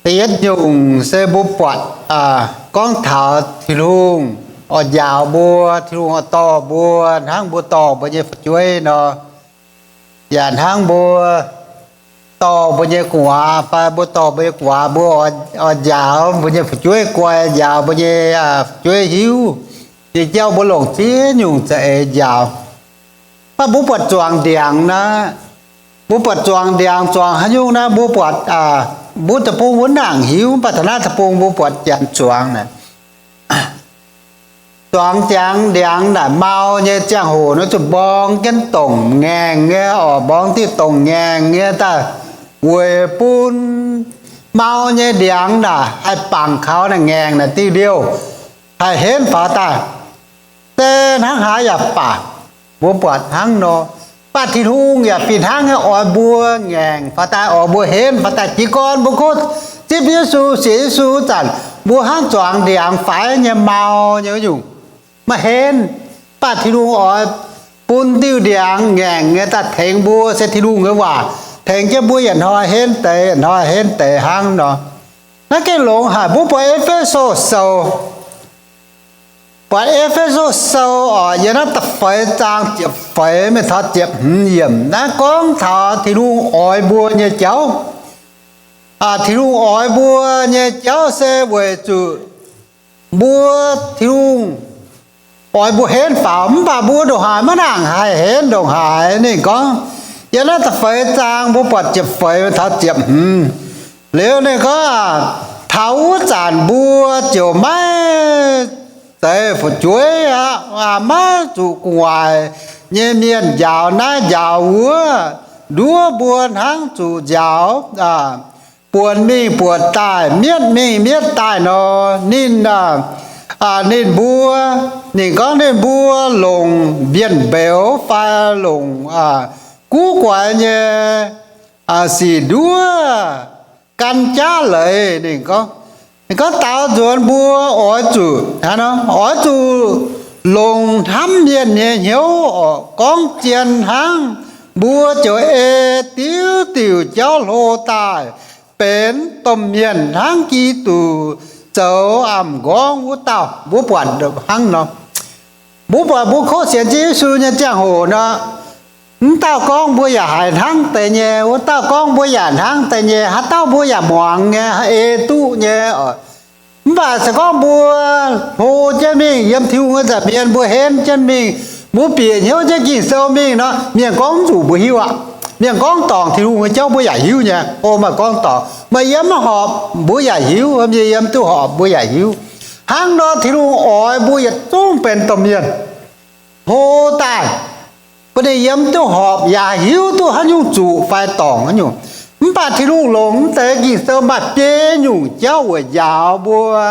Da'yietv nyungc se mbuo buatc gorngv taux Tin-Hungh oix njaaux mbuo, Tin-Hungh oix dorh mbuo hnangv mbuo dorh mbuo nyei fu'jueiv nor. Yaac hnangv mbuo dorh mbuo nyei gu'nguaaz fai mbuo dorh mbuo nyei gu'nguaaz, mbuo oix njaaux mbuo nyei fu'jueiv guai, njaaux mbuo nyei fu'jueiv hiuv nyei jauv, mbuo longc ziex nyungc za'eix njaaux. Mv baac mbuo buatc zuangx ndiangx naaiv, mbuo buatc zuangx ndiangx zuangx haaix nyungc naaiv, mbuo buatc mbuo deic-bung wuov nangc hiuv, mv baac taux naaiv deic-bung mbuo buatc janx zuangx naaic, zuangx jangx ndiangx naaic mau nyei ziangh hoc nor zuqc mborng jienv dongc ngaengc nyei oc, mborng diuh dongc ngaengc nyei daaih weic bun mau nyei ndiangx naaic haih bangc kaux naaic ngaengc naaic diuh liouh haih henv faaux daaih. Se hnangv haaix yaac baac, mbuo buatc hnangv nor. Mv baac Tin-Hungh yaac fih hnangv nyei oix mbuo ngaengc faaux daaih, oix mbuo henv faaux daaih. Jiez gorn mbuo kov zipv Yesu, sienx Yesu wuov zanc, mbuo hnangv zuangx ndiangx faix nyei mau nyei nyungc, maiv henv. Mv baac Tin-Hungh oix bun diuh ndiangx ngaengc nyei daaih tengx mbuo, se Tin-Hungh nyei waac tengx jienv mbuo yietc hnoi henv deix, yietc hnoi henv deix hnangv nor. Naaiv gengh longx haic. Mbuo buatc E^fe^so Sou, buatc E^fe^so Sou oc, yiem naaiv da'feix zaang ziepc feix mingh taux ziepc hmz yiemc, naaiv gorngv taux Tin-Hungh oix mbuo nyei jauv. Tin-Hungh oix mbuo nyei jauv se weic zuqc mbuo, Tin-Hungh oix mbuo henv faaux, mv baac mbuo ndongc haaix maiv nangc haih henv ndongc haaix. Ninh gorngv, yiem naaiv da'feix zaang mbuo buatc ziepc feix taux ziepc hmz liuz, ninh gorngv, taux wuov zanc mbuo ziouc maiv zeiz fu'jueiv aqv, maiv zuqc gu'nguaaic nyei mienh njaaux naaiv njaaux wuov, nduov mbuo hnangv zuqc njaaux buonc mingh buonc daaih, mietv mingh mietv daaih nor. Ninh, ninh mbuo, ninh gorngv ninh mbuo longc mbienc mbeux fai longc guv guaix nyei sic nduov gan jaav leiz. Ninh gorngv, ninh gorngv daaux nzuonx mbuo oix zuqc, oix zuqc longc hnamv mienh nyei hnyouv oc, gorngv zien hnangv, mbuo ziouc ei diuc diuc jauv hlo daaih benx domh mienh hnangv Giduc zoux m'nqorngv wuov dauh. Mbuo buatc hnangv nor, mbuo buatc mbuo kov sienx Ziouv Yesu nyei ziangh hoc nor, mv dauh gorngv mbuo yaac haiz hnangv deix nyei, wuov dauh gorngv mbuo yaac hnangv deix nyei, haaix dauh mbuo yaac muangx nyei, ei duqv nyei oc. Mv baac se gorngv mbuo hlo jienv mingh yiem Tin-Hungh nyei nza'hmien, mbuo henv jienv mingh, mbuo bieqc hnyouv jienv Ging-Sou mingh nor, mienh gorngv mv zuqc mbuo hiuv aqv. Mienh gorngv dorngc Tin-Hungh nyei jauv mbuo yaac hiuv nyei. O, maaih gorngv dorngc, maaih yiem maiv horpc mbuo yaac hiuv, yiem duqv horpc mbuo yaac hiuv. Hnangv nor Tin-Hungh oix mbuo yietc zungv benx domh mienh hlo daaih, bun ninh yiem duqv horpc yaac hiuv duqv haaix nyungc zuqc fai dorngc haaix nyungc. Mv baac Tin-Hungh longc mv deix Ging-Sou maaih biei nyungc jauv weic njaaux mbuo,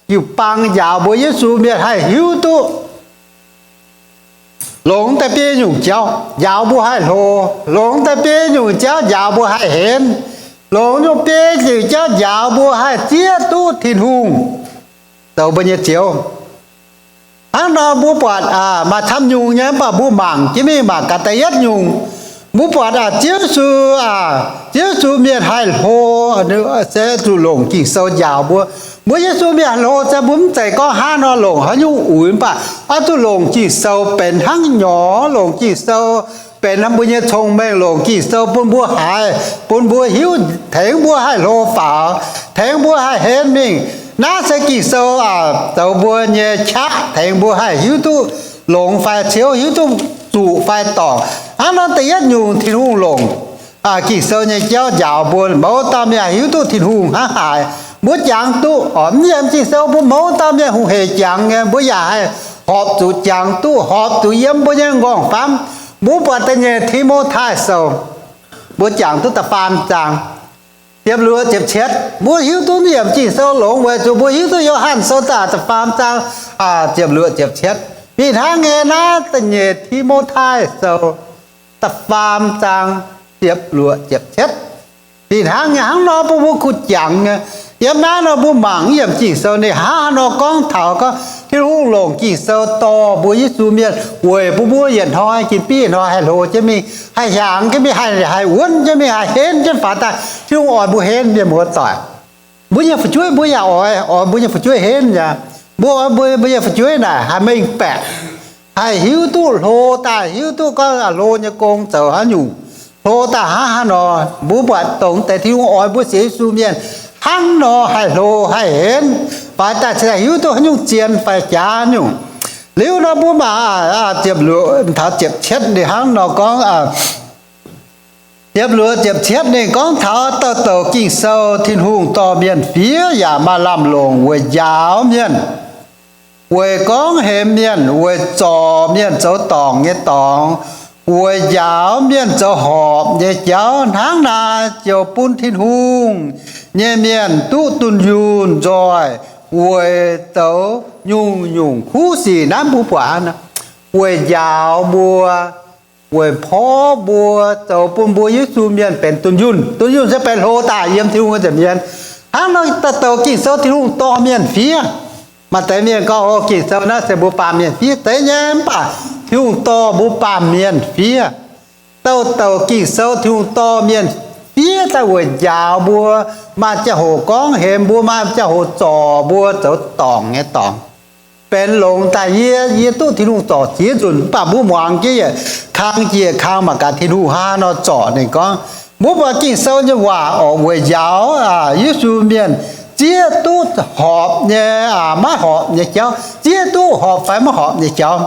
jiu-baang njaaux mbuo Yesu mienh haih hiuv duqv. Longc daaih biei nyungc jauv njaaux mbuo haih hlo, longc daaih biei nyungc jauv njaaux mbuo haih henv, longc nyungc biei nyungc jauv njaaux mbuo haih zieqv duqv Tin-Hungh zoux mbuo nyei Ziouv. Hnangv nor mbuo buatc maaih camv nyungc nyei, mv baac mbuo mangc jienv mingh mangc gaax da'yietv nyungc. Mbuo buatc Ziouv Yesu, Ziouv Yesu mienh haih hlo se zuqc longc Ging-Sou njaaux mbuo. Mbuo Yesu mienh haih hlo se mbuo mv zeiz gorngv hnangv nor longc haaix nyungc uix, mv baac oix zuqc longc Ging-Sou benx hnangv nyorx, longc Ging-Sou benx hnangv mbuo nyei cong-mengh, longc Ging-Sou bun mbuo haiz, bun mbuo hiuv, tengx mbuo haih hlo faaux, tengx mbuo haih henv mingh. Naaiv se Ging-Sou zoux mbuo nyei qaqv, tengx mbuo haih hiuv duqv longx fai ciouv, hiuv duqv zuqc fai dorngc. Hnangv nor da'yietv nyungc Tin-Hungh longc Ging-Sou nyei jauv njaaux mbuo, mouz dauh mienh haih hiuv duqv Tin-Hungh hnangv haaix. Mbuo jangx duqv oc, mv yiem Ging-Sou mbuo mouz dauh mienh hungh heic jangx nyei, mbuo yaac haih horpc zuqc jangx duqv, horpc zuqc yiem mbuo nyei nqorngv-famv. Mbuo buatc da'nyeic Ti^mo^tai Sou, mbuo jangx duqv da'faam zaang ziepc luoqc ziepc cietv. Mbuo hiuv duqv yiem Ging-Sou longx weic zuqc mbuo hiuv duqv Yo^han Sou da'faam zaang ziepc luoqc ziepc cietv. Fih hnangv nyei naaiv da'nyeic Ti^mo^tai Sou da'faam zaang ziepc luoqc ziepc cietv. Fih hnangv nyei, hnangv nor bun mbuo kuh jangx nyei. Yiem naaiv nor mbuo mangc yiem Ging-Sou ninh hnangv haaix nor gorngv taux gorngv Tin-Hungh longc Ging-Sou dorh mbuo Yesu mienh weic bun mbuo yietc hnoi jin-bieiv hnoi haih hlo jienv mingh, haih hiaangx jienv mingh, haih, haih wuonv jienv mingh, haih henv jienv faaux daaih. Tin-Hungh oix mbuo henv, mienh muoz-doic. Mbuo nyei fu'jueiv mbuo yaac oix, oix mbuo nyei fu'jueiv henv yaac. Mbuo oix mbuo, mbuo nyei fu'jueiv naaic haih mengh baeqc, haih hiuv duqv hlo daaih, hiuv duqv gorngv hlo nyei gong zoux haaix nyungc, hlo daaih hnangv haaix nor. Mbuo buatc dongh deix Tin-Hungh oix mbuo sienx Yesu mienh hnangv nor haih hlo haih henv, faix daaih cingx daaih hiuv duqv haaix nyungc zien fai jaax nyungc. Liuz nor mbuo mangc ziepc luoqc taux ziepc cietv ninh hnangv nor gorngv, ziepc luoqc ziepc cietv ninh gorngv taux dauh douc Ging-Sou, Tin-Hungh dorh mienh fiev yaac maaih lamh longc weic njaaux mienh, weic gorngv hemx mienh, weic zorc mienh zoux dorngc nyei dorngx, weic njaaux mienh zoux horpc nyei jauv. Hnangv naaic ziouc bun Tin-Hungh nyei mienh duqv dunh yunh nzoih weic zoux nyungc-nyungc kuv sic. Naaiv mbuo buatc weic njaaux mbuo, weic porv mbuo, zoux bun mbuo Yesu mienh benx dunh yunh. Dunh yunh se benx hlo daaih yiem Tin-Hungh nyei nza'hmien. Hnangv nor dauh douc Ging-Sou Tin-Hungh dorh mienh fiev. Maaih deix mienh gorngv, o, Ging-Sou naaiv se mbuo baamh mienh fiev deix nyei, mv baac Tin-Hungh dorh mbuo baamh mienh fiev. Dauh douc Ging-Sou Tin-Hungh dorh mienh fiev daaih weic njaaux mbuo, maaih ziangh hoc gorngv hemx mbuo, maaih ziangh hoc zorc mbuo zoux dorngc nyei dorngx, benx longx daaih. Yie, yie duqv Tin-Hungh zorc ziex nzunc, mv baac mbuo muangx jienv yietc kang jiex kang mangc gaax Tin-Hungh hnangv haaix nor zorc ninh gorngv. Mbuo buatc Ging-Sou nyei waac oc, weic njaaux Yesu mienh zieqv duqv horpc nyei, maiv horpc nyei jauv, zieqv duqv horpc fai maiv horpc nyei jauv.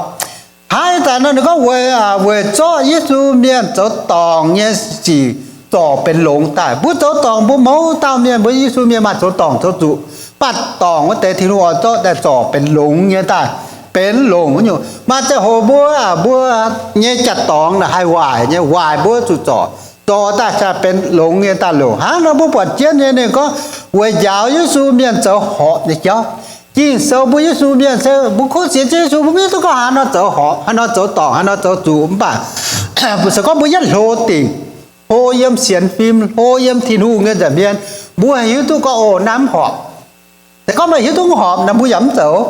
Hnangv ih zanc nor ninh gorngv weic, weic zorqv Yesu mienh zoux dorngc nyei sic zorc benx longx daaih. Mbuo zoux dorngc, mbuo mouz dauh mienh, mbuo Yesu mienh maaih zoux dorngc zoux zuqc, mv baac dorngc wuov deix Tin-Hungh oix zorqv daaih zorc benx longx nyei daaih, benx longc nyungc. Maaih ziangh hoc mbuo, mbuo nyei jaa-dorngx naaic haih waaic nyei, waaic mbuo zuqc zorc, zorc daaih cingx benx longx nyei daaih longc. Hnangv nor mbuo buatc jienv nyei ninh gorngv weic njaaux Yesu mienh zoux horpc nyei jauv. Ging-Sou mbuo Yesu mienh se mbuo kungx sienx jienv Yesu, mbuo maiv hiuv duqv gorngv haaix nor zoux horpc, haaix nor zoux dorngc, haaix nor zoux zuqc. Mv baac se gorngv mbuo yietv hlo dingc, hlo yiem sienx fim, hlo yiem Tin-Hungh nyei nza'hmien, mbuo haih hiuv duqv gorngv, o, naaiv mv horpc. Se gorngv mbuo hiuv duqv mv horpc nor, mbuo yaac mv zoux.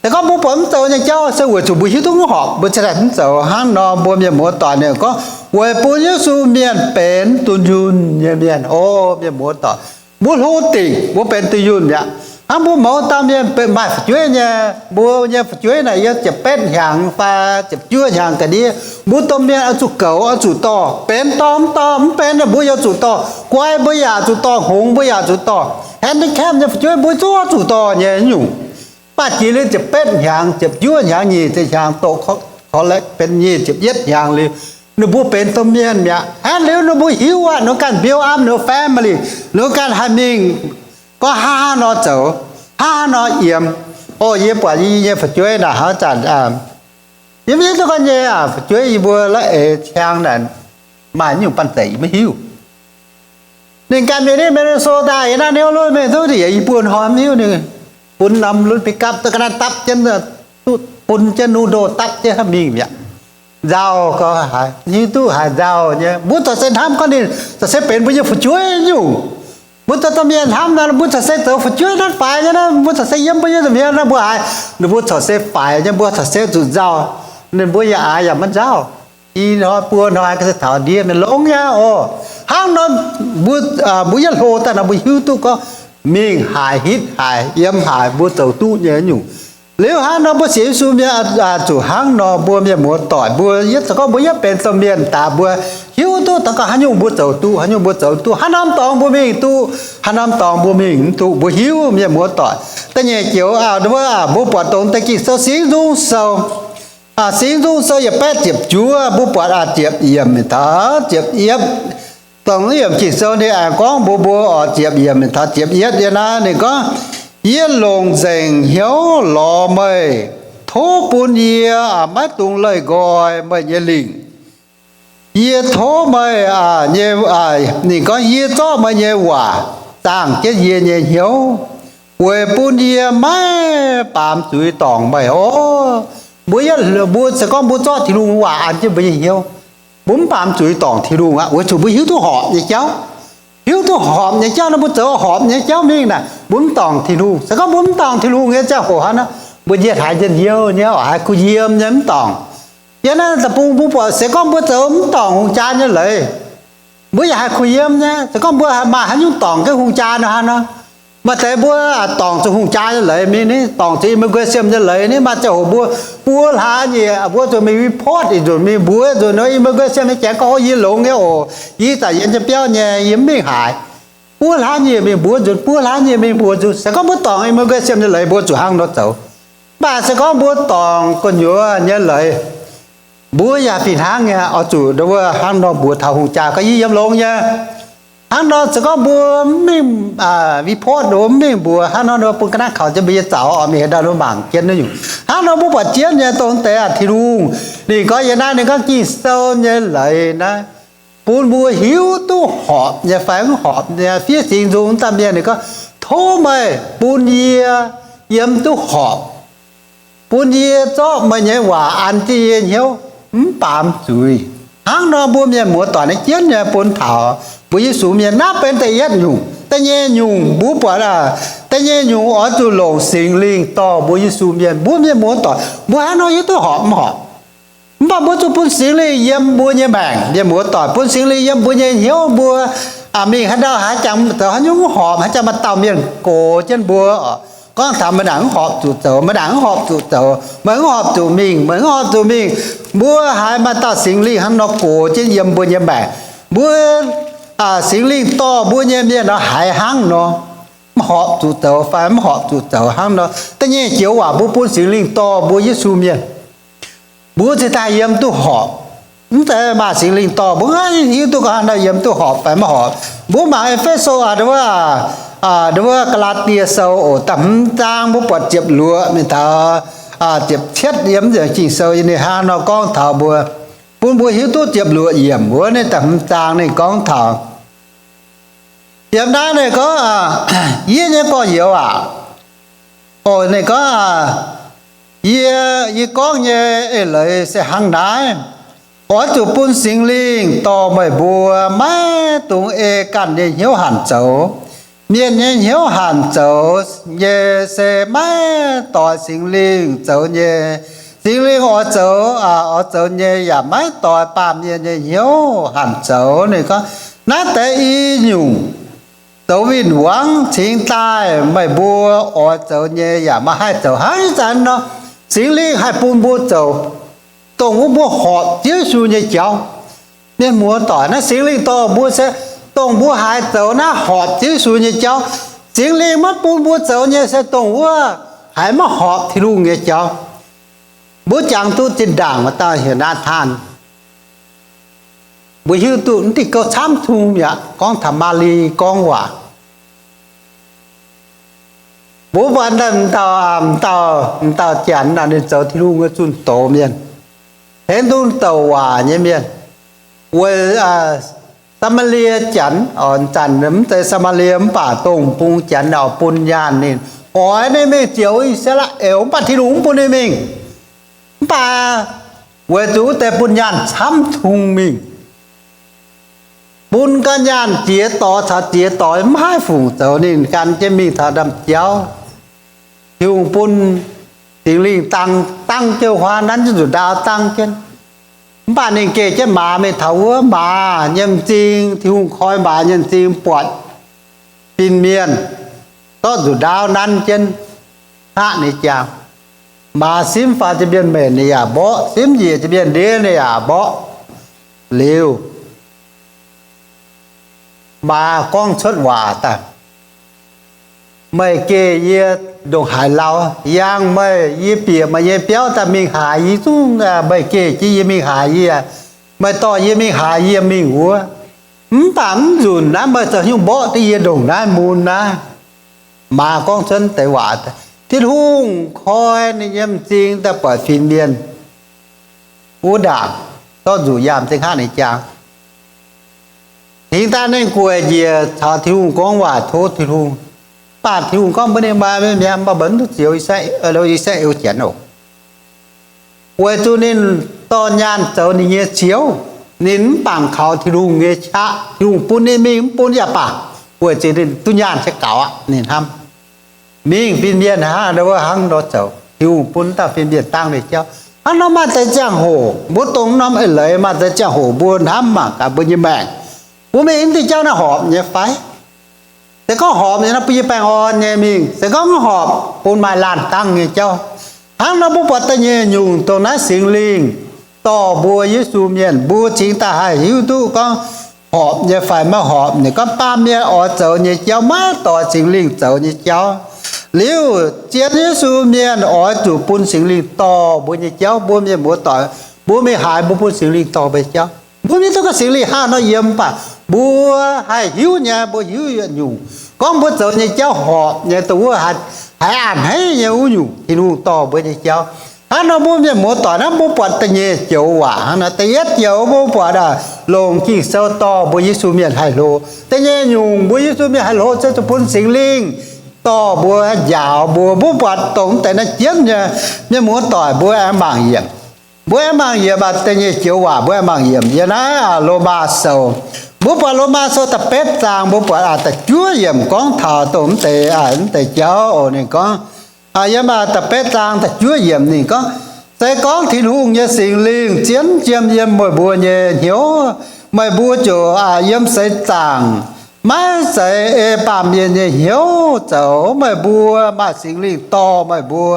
Se gorngv mbuo buatc mv zoux nyei jauv se weic zuqc mbuo hiuv duqv mv horpc, mbuo cingx daaih mv zoux. Hnangv nor mbuo mienh muoz doic ninh gorngv weic bun Yesu mienh benx dunh yunh nyei mienh. O, mienh muoz doic, mbuo hlo dingc mbuo benx dunh yunh mi'aqv. Hnangv mbuo mouz dauh mienh maaih fu'jueiv nyei, mbuo nyei fu'jueiv naaic yiem ziepc betv hnyangx fai ziepc juov hnyangx ga'ndiev, mbuo domh mienh oix zuqc goux, oix zuqc dorh, benx dorh mv dorh mv benx, mbuo yaac zuqc dorh. Guai mbuo yaac zuqc dorh, hngongx mbuo yaac zuqc dorh. Handicap nyei fu'jueiv mbuo zungv oix zuqc dorh nyei nyungc. Mv baac jiex liuz ziepc betv hnyangx, ziepc juov hnyangx, nyic ziepc hnyangx, doqc college benx nyic ziepc yietv hnyangx liuz, ninh mbuo benx domh mienh mi'aqv. Hnangv liuz ninh mbuo hiuv aqv, ninh ganh build up ninh family, ninh ganh haih mingh gorngv hnangv haaix nor zoux, hnangv haaix nor yiem. O, yie buatc yie nyei fu'jueiv naaic haaix zanc, yie maiv hiuv duqv gorngv nyei fu'jueiv yie mbuo la'eix ciang naaic maaih nyungc banh zeic yie maiv hiuv. Ninh ganh mingh nitv Minnesota yiem naaiv hnyouv lunx mingh duqv yie buo hnoi mv hiuv ninh bun norm lunx pickup duqv ga'naaiv dapv jienv, duqv bun jienv noodle dapv jienv hnangv mingh mi'aqv. Nzauh gau haic, hiuv duqv haiz nzauh nyei. Mbuo corc se hnamv gorngv ninh corc se benx mbuo nyei fu'jueiv nyungc. Mbuo zoux domh mienh hnamv nor, mbuo corc se zoux fu'jueiv naaiv faix nyei naaiv, mbuo corc se yiem mbuo nyei nza'hmien naaiv, mbuo haiz ninh mbuo corc se faix nyei, mbuo corc se zuqc nzauh. Ninh mbuo yaac aaix yaac maiv nzauh. I hnoi buo hnoi se taux ndiev mienh longx nyei oc. Hnangv nor mbuo, mbuo yietv hlo daaih nor mbuo hiuv duqv gorngv mingh haaix, hitv haaix, yiem haaix mbuo zoux duqv nyei nyungc. Liuz hnangv nor mbuo sienx Yesu mienh zuqc hnangv nor, mbuo mienh muoz doic mbuo yietv zoux gorngv mbuo yietv benx domh mienh daaih mbuo hiuv duqv daux gaux haaix nyungc mbuo zoux duqv, haaix nyungc mbuo zoux duqv, haaix norm dorngx mbuo mingh duqv, haaix norm dorngx mbuo mingh mv duqv, mbuo hiuv mienh muoz doic. Da'nyeic joux mbuo, mbuo buatc dongh deix Ging-Sou Singx Nzung Sou. Singx Nzung Sou yietc baeqv ziepc juov, mbuo buatc ziepc yiemc mingh taux ziepc yietv. Dongh yiemc Ging-Sou ninh aengx gorngv mbuox mbuo oc, ziepc yiemc mingh taux ziepc yietv yiem naaiv ninh gorngv, Yie longc nzengc hnyouv lorz meih, tov bun yie maiv dungx leih nqoi meih nyei lingc. Yie tov meih nyei, ninh gorngv, yie zorqv meih nyei waac zaangh jienv yie nyei hnyouv, weic bun yie maiv baamz zuiz dorngc meih oc. Mbuo, mbuo se gorngv mbuo zorqv Tin-Hungh waac an jienv mbuo nyei hnyouv, mbuo mv baamz zuiz dorngc Tin-Hungh aqv, weic zuqc mbuo hiuv duqv horpc nyei jauv. Hiuv duqv horpc nyei jauv nor, mbuo zoux horpc nyei jauv mingh naaic, mbuo mv dorngc Tin-Hungh. Se gorngv mbuo mv dorngc Tin-Hungh nyei ziangh hoc hnangv nor, mbuo njiec haaix njien-youh nyei oc, haiz kuh yiem nyei mv dorngc. Yiem naaiv deic-bung mbuo buatc se gorngv mbuo zoux mv dorngc hungh jaa nyei leiz, mbuo yaac haiz kuh yiem nyei. Se gorngv mbuo maaih haaix nyungc dorngc jienv hungh jaa nor hnangv nor, Maaih deix mbuo dorngc zuqc hungh jaa nyei leiz mingh, dorngc zuqc immigration nyei leiz ni, maaih ziangh hoc mbuo buo hlaax nyieqc mbuo zuqc mingh report, ih nzunc mingh mbuox nzunc immigration nyei janx gorngv, yie longx nyei oc, yie za'yietv nyei biauv nyei, yie mv mingh haaix. Buo hlaax nyieqc mingh mbuox nzunc, buo hlaax nyieqc mingh mbuox nzunc. Se gorngv mbuo dorngc immigration nyei leiz, mbuo zuqc hnangv nor zoux. Mv baac se gorngv mbuo dorngc gu'nyuoz nyei leiz, mbuo yaac fih hnangv nyei oix zuqc hnangv nor mbuox taux hungh jaa gorngv, yie yiem longx nyei. Hnangv nor se gorngv mbuo mv mingh report, mv mingh mbuox, hnangv nor bun ga'naaiv kaux jienv mbuo nyei zaux oc, mingh haaix ndau mbuo mangc jienv naaiv nyungc. Hnangv nor mbuo buatc jienv nyei dongh deix aac, Tin-Hungh ninh gorngv yie naaiv, ninh gorngv Ging-Sou nyei leiz naaiv, bun mbuo hiuv duqv horpc nyei fai mv horpc nyei. Fiev singx nzung dauh mienh ninh gorngv, tov meih bun yie yiem duqv horpc, bun yie zorqv meih nyei waac an jienv yie hnyouv, mv baamz zuiz. Hnangv nor mbuo mienh muoz-doic naaiv jienv nyei bun taux mbuo Yesu mienh, naaiv benx da'yietv nyungc. Da'nyeic nyungc mbuo buatc aac, da'nyeic nyungc oix zuqc longc Singx Lingh dorh mbuo Yesu mienh. Mbuo mienh muoz-doic mbuo hnangv nor hiuv duqv horpc mv horpc? Mv baac mbuo zuqc bun Singx Lingh yiem mbuo nyei maengc, mienh muoz-doic, bun Singx Lingh yiem mbuo nyei hnyouv, mbuo mingh haaix ndau haaix jangx zoux haaix nyungc mv horpc, haaix jangx maaih dauh mienh gox jienv mbuo, gorngv taux meih naaic mv horpc zuqc zoux, meih naaic mv horpc zuqc zoux, meih mv horpc zuqc mingh, meih mv horpc zuqc mingh. Mbuo haiz maaih dauh Singx Lingh hnangv nor gox jienv yiem mbuo nyei maengc, mbuo Singx Lingh dorh mbuo nyei mienh nor haiz hnangv nor, mv horpc zuqc zoux fai mv horpc zuqc zoux hnangv nor. Da'nyeic joux waac mbuo bun Singx Lingh dorh mbuo Yesu mienh, mbuo cingx daaih yiem duqv horpc. Mv zeiz maaih Singx Lingh dorh mbuo, hiuv duqv gorngv hnangv nor yiem duqv horpc fai mv horpc. Mbuo mangc E^fe^so, aa, wuov Gaa^laa^die Sou oc, da'hmz zaang mbuo buatc ziepc luoqc mingh taux ziepc cietv yiem Ging-Sou ninh hnangv nor gorngv taux mbuo, bun mbuo hiuv duqv ziepc luoqc yiemc wuov, ninh da'hmz zaang ninh gorngv taux yiem naaiv ninh gorngv, yie nyei gorx-youz aac, oc, ninh gorngv, yie, yie gorngv nyei eix leiz se hnangv naaiv. Oix zuqc bun Singx Lingh dorh meih mbuo maiv dungx ei ganh nyei hnyouv hanc zoux. Mienh nyei hnyouv hanc zoux nyei se maiv doix Singx Lingh zoux nyei. Singx Lingh oix zoux, oix zoux nyei yaac maiv doix baamh mienh nyei hnyouv hanc zoux. Ninh gorngv naaiv deix i nyungc zoux win-wangv cingx daaih meih mbuo oix zoux nyei yaac maiv haih zoux. Hnangv ih zanc nor, Singx Lingh haih bun mbuo zoux dongh wuov mbuo horpc Ziouv Yesu nyei jauv. Mienh muoz-doic, naaiv Singx Lingh dorh mbuo se dongh mbuo haiz zoux naaiv horpc Ziouv Yesu nyei jauv. Singx Lingh maiv bun mbuo zoux nyei se dongh wuov haiz maiv horpc Tin-Hungh nyei jauv. Mbuo jangx duqv zinh ndaangc maaih dauh heuc Naatan. Mbuo hiuv duqv mv diuh gouv camv cung mi'aqv, gorngv taux Maali gorngv waac. Mbuo buatc m'dauh, m'dauh, m'dauh janx ninh zoux Tin-Hungh nyei zunh doz mienh, henv duqv douc waac nyei mienh, weic Saa^maa^lie janx, zanc mv zeiz Saa^maa^lie mv baac dongh bung janx oix bun nyaanh ninh, oix ninh mingh zioux I^saa^laa^en, mv baac Tin-Hungh mv bun ninh mingh. Mv baac weic zuqc wuov deix bun nyaanh camv cung mingh, bun ganh nyaanh ziex doix caux ziex doix mv haih fungc zoux, ninh gan jienv mingh taux ndaamv-jauv. Tin-Hungh bun Singx Lingh dangh, dangh jienv huaav nanv jienv nzuqc ndaauv dangh jienv. Mv baac ninh geh jienv maaz mingh taux wuov, maaz nyei m'zing, Tin-Hungh koi maaz nyei m'zing buatc fin-mienh zorqv nzuqc ndaauv nanv jienv hngaqv ninh jangx. Maaz simv faaux jiex mienh mbenc ninh yaac mborqv, simv njiec jiex mienh ndiev ninh yaac mborqv. Liuz, maaz gorngv cuotv waac daaih, meih geh yie ndongc haaix lauh, yangh meih, yie bieqc meih nyei biauv daaih mingh haaix, yie zungv, meih geh jienv yie mingh haaix yie, meih dorh yie mingh haaix yie mingh wuov. Mv baac mv nzunc naaiv meih zoux haaix nyungc mborqv duqv yie ndongc naaiv mun naaiv? Maaz gorngv cuotv deix waac, Tin-Hungh koi ninh nyei m'zing daaih buatc fin-mienh wuov ndaangc, zorqv nzuqc yaah m'zing hngaqv ninh jangx. Cingx daaih ninh gueic njiec caux Tin-Hungh gorngv waac tov Tin-Hungh. Mv baac Tin-Hungh gorngv mbuox ninh, Maaih mi'aqv, mv baac meih mv duqv zioux I^saa, I^saa^laa^en janx oc. Weic zuqc ninh dorh nyaanh zoux ninh nyei zioux, ninh mv bangc kaux Tin-Hungh nyei qaqv. Tin-Hungh bun ninh mingh mv bun yaac baac, weic zuqc ninh duqv nyaanh se gaux aqv. Ninh hnamv, mingh fin-mienh hnangv nor zoux, Tin-Hungh bun dauh fin-mienh dangh ninh jauv. Hnangv nor maaih deix ziangh hoc mbuo dongh norm eix leiz, maaih deix ziangh hoc mbuo hnamv mangc gaax mbuo nyei maengc, mbuo mingh mv diuh jauv naaiv horpc nyei fai? Se gorngv horpc nyei nor, bun yie baengh orn nyei mingh. Se gorngv mv horpc, bun maaih laanh dangh nyei jauv. Hnangv nor mbuo buatc da'nyeic nyungc dongh naaiv Singx Lingh dorh mbuo Yesu mienh, mbuo cingx daaih haih hiuv duqv gorngv horpc nyei fai maiv horpc. Ninh gorngv baamh mienh oix zoux nyei jauv maiv doix Singx Lingh zoux nyei jauv. Liuz zien Yesu mienh oix zuqc bun Singx Lingh dorh mbuo nyei jauv. Mbuo mienh muoz-doic, mbuo mingh haaix mbuo bun Singx Lingh dorh mbuo nyei jauv? Mbuo mv hiuv duqv gorngv Singx Lingh hnangv haaix nor yiem, mv baac mbuo haih hiuv nyei, mbuo hiuv yietc nyungc gorngv mbuo zoux nyei jauv horpc nyei, dongh wuov haiz a'hneiv nyei wuov nyungc, Tin-Hungh dorh mbuo nyei jauv. Hnangv nor mbuo mienh muoz-doic naaiv, mbuo buatc da'nyeic joux waac hnangv nor. Da'yietv joux mbuo buatc longc Ging-Sou dorh mbuo Yesu mienh haih hlo. Da'nyeic nyungc mbuo Yesu mienh haih hlo se zuqc bun Singx Lingh dorh mbuo, njaaux mbuo. Mbuo buatc dongh deix naaiv jienv nyei, mienh muoz-doic, mbuo aengx mangc yiemc. Mbuo aengx mangc yiemc aqv. Da'nyeic joux waac mbuo aengx mangc yiemc yiem naaiv Lomaa Sou. Mbuo buatc Lomaa Sou da'betv zaang, mbuo buatc da'juov yiemc gorngv taux dongh mv deix, mv deix jauv oc. Ninh gorngv, yiem da'betv zaang da'juov yiemc ninh gorngv, se gorngv Tin-Hungh nyei Singx Lingh zien jiem yiem meih mbuo nyei hnyouv, meih mbuo ziouc yiem seix zaangc maiv zeiz ei baamh mienh nyei hnyouv zoux. Meih mbuo maaih Singx Lingh dorh meih mbuo,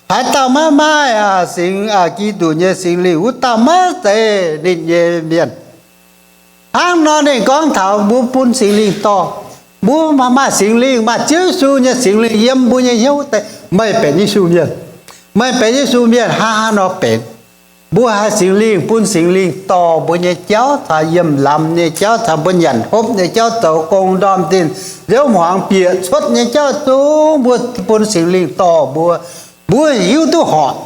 haaix dauh maiv maaih Singx, Giduc nyei Singx Lingh, wuov dauh maiv zeiz ninh nyei mienh. Hnangv nor ninh gorngv taux mbuo bun Singx Lingh dorh, mbuo maaih Singx Lingh, maaih Ziouv Yesu nyei Singx Lingh yiem mbuo nyei hnyouv deix, meih benx Yesu mienh. Meih benx Yesu mienh hnangv haaix nor benx? Mbuo haih Singx Lingh, bun Singx Lingh dorh mbuo nyei jauv, caux yiemh lamz nyei jauv, caux mbuo nyanc hopv nyei jauv, zoux gong ndorm zinh, nziouv hmuangx bieqc cuotv nyei jauv zungv mbuo bun Singx Lingh dorh mbuo. Mbuo hiuv duqv horpc.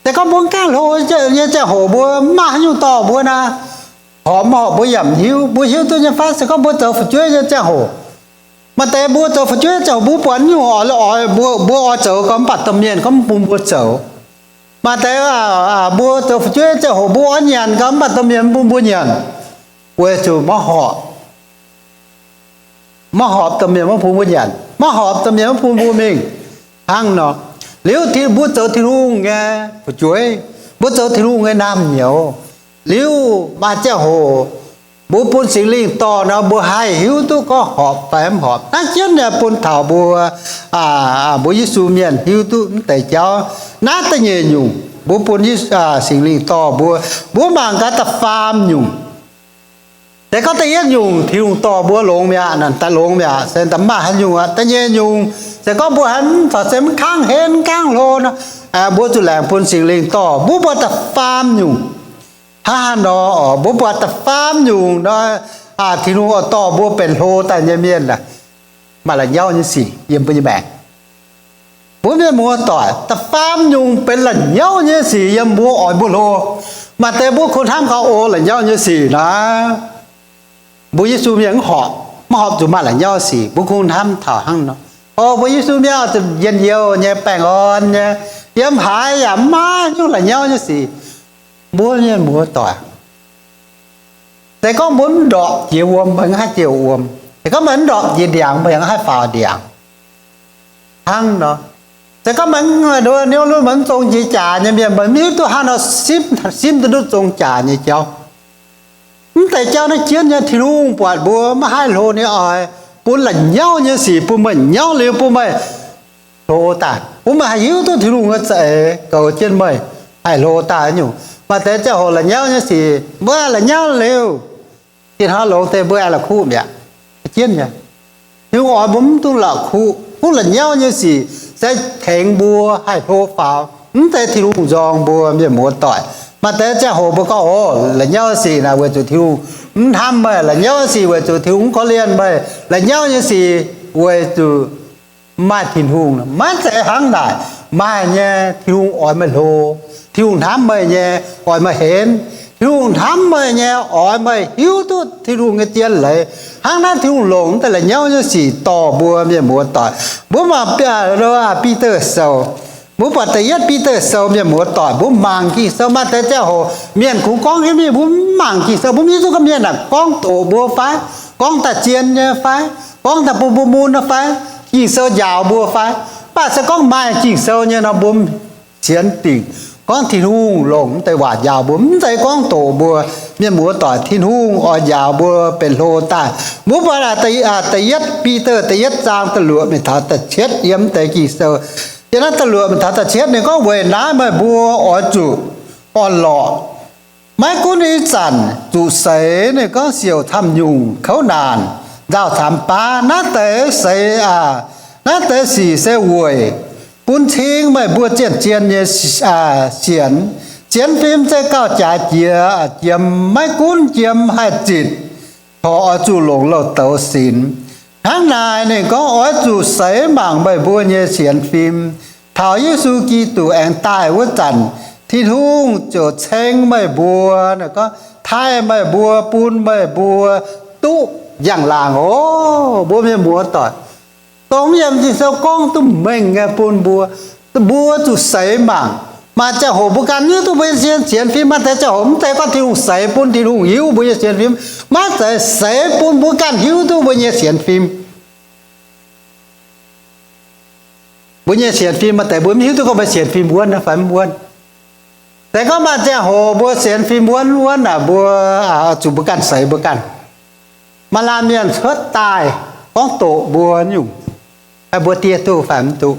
Se gorngv mbuo mv gaengh hlo nyei ziangh hoc mbuo mv maaih haaix nyungc dorh mbuo naaic, horpc mv horpc mbuo yaac mv hiuv. Mbuo hiuv duqv nyei fai? Se gorngv mbuo zoux fu'jueiv nyei ziangh hoc, maaih deix mbuo zoux fu'jueiv nyei ziangh hoc mbuo buatc nyungc oix, oix, mbuo, mbuo oix zoux gau mv baac domh mienh gorngv mv bun mbuo zoux. Maaih deix mbuo zoux fu'jueiv nyei ziangh hoc mbuo oix nyanc gau mv baac domh mienh mv bun mbuo nyanc, weic zuqc maiv horpc. Maiv horpc domh mienh maiv bun mbuo nyanc, maiv horpc domh mienh maiv bun mbuo mingh. Hnangv nor, liuz mbuo zoux Tin-Hungh nyei fu'jueiv, mbuo zoux Tin-Hungh nyei naamh nyouz, liuz maaih ziangh hoc mbuo bun Singx Lingh dorh nor, mbuo haih hiuv duqv gorngv horpc fai mv horpc. Naaiv jienv nyei bun taux mbuo, mbuo Yesu mienh hiuv duqv mv deix jauv. Naaiv da'nyeic nyungc mbuo bun Singx Lingh dorh mbuo. Mbuo mangc gaax da'faam nyungc. Se gorngv da'yietv nyungc Tin-Hungh dorh mbuo longx mi'aqv, daaih longx mi'aqv, se da'maaih haaix nyungc aqv. Da'nyeic nyungc, se gorngv mbuo haiz mv caux se mv kangv henv, mv kangv hlo nor, mbuo zuqc laengz bun Singx Lingh dorh. Mbuo buatc da'faam nyungc. Hnangv haaix nor oc? Mbuo buatc da'faam nyungc nor, Tin-Hungh oix dorh mbuo benx hlo daaih nyei mienh aah, maaih la'nyauv nyei sic yiem mbuo nyei maengc. Mbuo mienh muoz-doic, da'faam nyungc benx la'nyauv nyei sic yiem mbuo oix mbuo hlo. Maaih deix mbuo kungx hnamv gaax oc, la'nyauv nyei sic naaic, mbuo Yesu mienh mv horpc, mv horpc zuqc maaih la'nyauv sic. Mbuo kungx hnamv taux hnangv nor, o, mbuo Yesu mienh oix zuqc njien-youh nyei, baengh orn nyei, yiem haaix yaac mv maaih nyungc la'nyauv nyei sic. Mbuo mienh muoz-doic, se gorngv mbuo mv ndorpc jiex wuom, meih mv haih ziouc wuom. Se gorngv meih mv ndorpc jiex ndiangx, meih yaac mv haih faaux ndiangx. Hnangv nor, se gorngv meih mv, niouv lunx meih mv zong jiex jaax nyei mienh, meih mv hiuv duqv hnangv nor simv, simv duqv nduqc zong jaax nyei jauv. Mv deix jauv naaiv jienv nyei, Tin-Hungh buatc mbuo maiv haih hlo nyei oix bun la'nyauv nyei sic bun meih nyauv liuz bun meih hlo daaih, bun meih haih hiuv duqv Tin-Hungh nyei za'eix goux jienv meih haih hlo daaih nyungc. Maaih deix ziangh hoc la'nyauv nyei sic mbuo la'nyauv liuz, diex hnoi longx deix mbuo aengx la'kuqv mi'aqv. Jienv nyei, Tin-Hungh oix mbuo mv dungx la'kuqv. Kuv la'nyauv nyei sic se tengx mbuo haih hlo faaux. Mv zeiz Tin-Hungh nzorng mbuo mienh muoz-doic. Maaih deix ziangh hoc mbuo gorngv, o, la'nyauv sic naaic weic zuqc Tin-Hungh mv hnamv meih. La'nyauv sic weic zuqc Tin-Hungh mv korv-lienh meih. La'nyauv nyei sic weic zuqc mv maaih Tin-Hungh. Maiv zeiz hnangv naaic. Maaih nyei, Tin-Hungh oix meih hlo. Tin-Hungh hnamv meih nyei, oix meih henv. Tin-Hungh hnamv meih nyei, oix meih hiuv duqv Tin-Hungh nyei zien leiz. Hnangv naaiv Tin-Hungh longc deix la'nyauv nyei sic dorh mbuo mienh muoz-doic. Mbuo mangc Bide Sou. Mbuo buatc da'yietv Bide Sou, mienh muoz-doic, mbuo mangc Ging-Sou. Maaih deix ziangh hoc mienh kungx gorngv hiuv mingh, mbuo mv mangc Ging-Sou, mbuo mv hiuv duqv gorngv mienh aah, gorngv doqc mbuo fai, gorngv daaih zien nyei fai, gorngv daaih bun mbuo mun nyei fai, Ging-Sou njaaux mbuo fai. Mv baac se gorngv maaih Ging-Sou nyei nor, mbuo sienx dingc. Gorngv Tin-Hungh longc mv deix waac njaaux mbuo, mv zeiz gorngv doqc mbuo. Mienh muoz-doic, Tin-Hungh oix njaaux mbuo benx hlo daaih. Mbuo buatc da'yietv Bide da'yietv zaang da'luoqc mingh taux da'cietv yiem mv deix Ging-Sou. Yiem naaiv da'luoqc mingh taux da'cietv ninh gorngv, weic naaiv meih mbuo oix zuqc orn-lorqc, maiv gunv ih zanc zuqc seix, ninh gorngv siouc camv-nyungc, kouv naanc, nzauh caamx baav. Naaiv deix seix, naaiv deix sic se weic bun cing meih mbuo zien-zien nyei sienx. Sienx fim se gauh jaaix jiex jiem, maiv gunv jiem haih zitc, corc oix zuqc longc louh douz sinx. Hnangv naaic ninh gorngv oix zuqc seix mangc meih mbuo nyei sienx fim. Taux Yesu Giduc aengx daaih wuov zanc, Tin-Hungh ziouc ceng meih mbuo, gorngv taaih meih mbuo, bun meih mbuo duqv njang-laangc oc. Mbuo mienh muoz-doic, dongh yiem Ging-Sou gorngv duqv mengh nyei bun mbuo. Mbuo zuqc seix mangc. Maaih ziangh hoc mbuo ganh hiuv duqv mbuo nyei sienx fim, maaih deix ziangh hoc mv zeiz gorngv Tin-Hungh seix bun Tin-Hungh hiuv mbuo nyei sienx fim. Maaih deix seix bun mbuo ganh hiuv duqv mbuo nyei sienx fim. Mbuo nyei sienx fim maaih deix mbuo mv hiuv duqv gorngv mbuo sienx fim wuonv fai mv wuonv. Se gorngv maaih ziangh hoc mbuo sienx fim wuonv wuonv naaic, mbuo zuqc mbuo ganh seix mbuo ganh. Maaih laanh mienh cuotv daaih gorngv doqc mbuo nyungc, haih mbuo diev duqv fai mv duqv.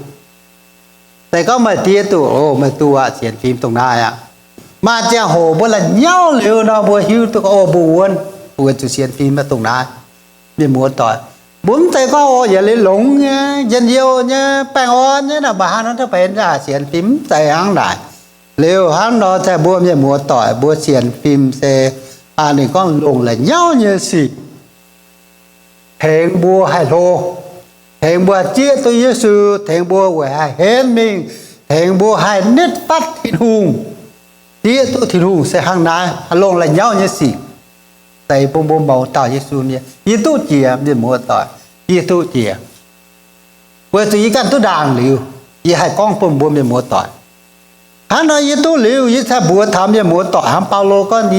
Se gorngv meih diev duqv, o, meih duqv aqv, sienx fim dongh naaiv aqv. Maaih ziangh hoc mbuo la'nyauv liuz nor, mbuo hiuv duqv gorngv, o, mbuo wuonv, mbuo zuqc sienx fim dongh naaiv. Mienh muoz-doic, mbuo mv zeiz gorngv, o, yietc liuz longx nyei, njien-youh nyei, baengh orn nyei naaic, maaih hnangv nor benx sienx fim, mv zeiz hnangv naaic. Liuz hnangv nor, mbuo mienh muoz-doic mbuo sienx fim se, ninh gorngv longc la'nyauv nyei sic tengx mbuo haih hlo, tengx mbuo haih zieqv duqv Yesu, tengx mbuo weic haih henv mingh, tengx mbuo haih nitv fatv Tin-Hungh, zieqv duqv Tin-Hungh se hnangv naaiv, longc la'nyauv nyei sic deix bun mbuo mouz dauh Yesu mienh. Yie duqv jiex, mienh muoz-doic, yie duqv jiex. Weic zuqc yie ganh duqv ndaangc liuz, yie haih gorngv bun mbuo mienh muoz-doic. Hnangv nor yie duqv liuz, yie cingx mbuox taux mienh muoz-doic hnangv Baulo gorngv,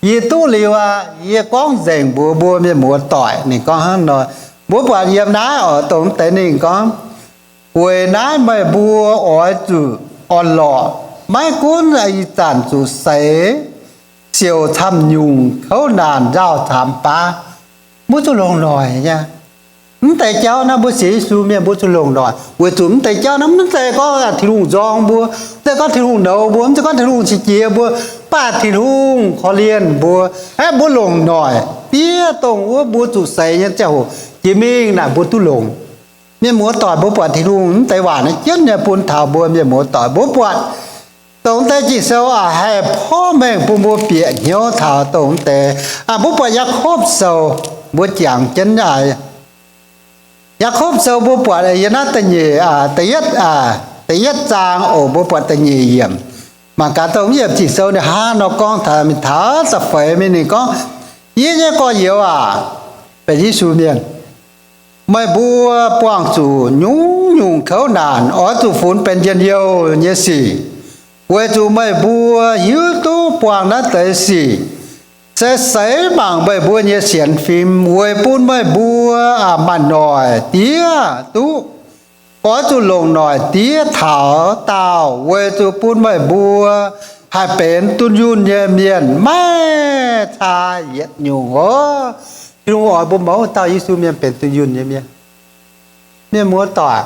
yie duqv liuz aqv, yie gorngv nzengc mbuox mbuo mienh muoz-doic. Ninh gorngv hnangv nor, mbuo buatc yiem naaiv oc, dongh deix ninh gorngv, weic naaiv meih mbuo oix zuqc orn-lorqc, maiv gunv ih zanc zuqc seix, siouc camv-nyungc, kouv naanc, nzauh caamx baav. Mbuo zuqc longc noic nyei. Mv deix jauv naaiv mbuo sienx Yesu mienh mbuo zuqc longc noic, weic zuqc mv deix jauv naaiv mv zeiz gorngv Tin-Hungh nzorng mbuo, mv zeiz gorngv Tin-Hungh nouz mbuo, mv zeiz gorngv Tin-Hungh qiex jiez mbuo, mv baac Tin-Hungh korv-lienh mbuo. Aav, mbuo longc noic diev dongh wuov mbuo zuqc seix nyei ziangh hoc jiex mingh naaic mbuo duqv longx. Mienh muoz-doic, mbuo buatc Tin-Hungh mv deix waac naaiv jienv nyei bun taux mbuo mienh muoz-doic. Mbuo buatc dongh deix Ging-Sou aqc haih porv mengh bun mbuo bieqc hnyouv taux dongh deix. Mbuo buatc Yaakopv Sou, mbuo jangx jienv aqc. Yaakopv Sou mbuo buatc yiem naaiv da'nyeic, da'yietv, da'yietv zaang oc, mbuo buatc da'nyeic yiemc. Mangc gaax dongh yiemc Ging-Sou ninh hnangv nor gorngv taux mingh, taux da'feix mingh ninh gorngv, yie nyei gorx-youz aac, benx Yesu mienh, meih mbuo buangh zuqc nyungc-nyungc kouv naanc, oix zuqc funx benx njien-youh nyei sic, weic zuqc meih mbuo hiuv duqv buangh naaiv deix sic se seix mangc meih mbuo nyei sienx fim, weic bun meih mbuo maaih noic diev duqv. Oix zuqc longc noic diev taux daauh, weic zuqc bun meih mbuo haih benx dunh yunh nyei mienh, maiv caa yietc nyungc oc. Tin-Hungh oix mbuo mouz dauh Yesu mienh benx dunh yunh nyei mienh. Mienh muoz-doic,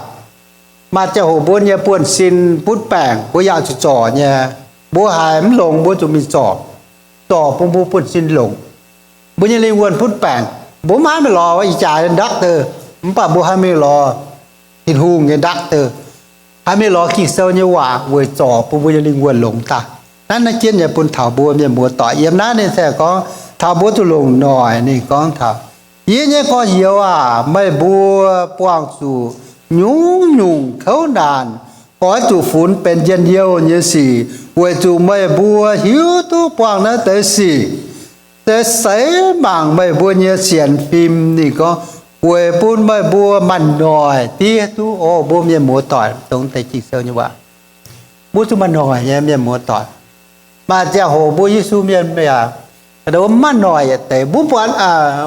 maaih ziangh hoc mbuo nyei buonv-sin butv baengc, mbuo yaac zuqc zorc nyei. Mbuo haiz mv longx mbuo zuqc mingh zorc, zorc bun mbuo buonv-sin longx. Mbuo nyei lingh wuonh butv baengc, mbuo mv haih mingh lorz ih jaax doctor, mv baac mbuo haih mingh lorz Tin-Hungh nyei doctor, haih mingh lorz Ging-Sou nyei waac weic zorc bun mbuo nyei lingh wuonh longx daaih. Naaiv, naaiv jienv nyei bun taux mbuo mienh muoz-doic. Yiem naaiv ninh se gorngv taux mbuo zuqc longc noic. Ninh gorngv taux, yie nyei gorx-youz aac, meih mbuo buangh zuqc nyungc-nyungc kouv naanc, oix zuqc funx benx njien-youh nyei sic, weic zuqc meih mbuo hiuv duqv buangh naaiv deix sic se seix mangc meih mbuo nyei sienx fim. Ninh gorngv, weic bun meih mbuo maaih noic diev duqv. O, mbuo mienh muoz-doic, dongh deix Ging-Sou nyei waac, mbuo zuqc maaih noic nyei, mienh muoz-doic. Maaih ziangh hoc mbuo Yesu mienh yaac maiv maaih noic yietc deix. Mbuo buatc,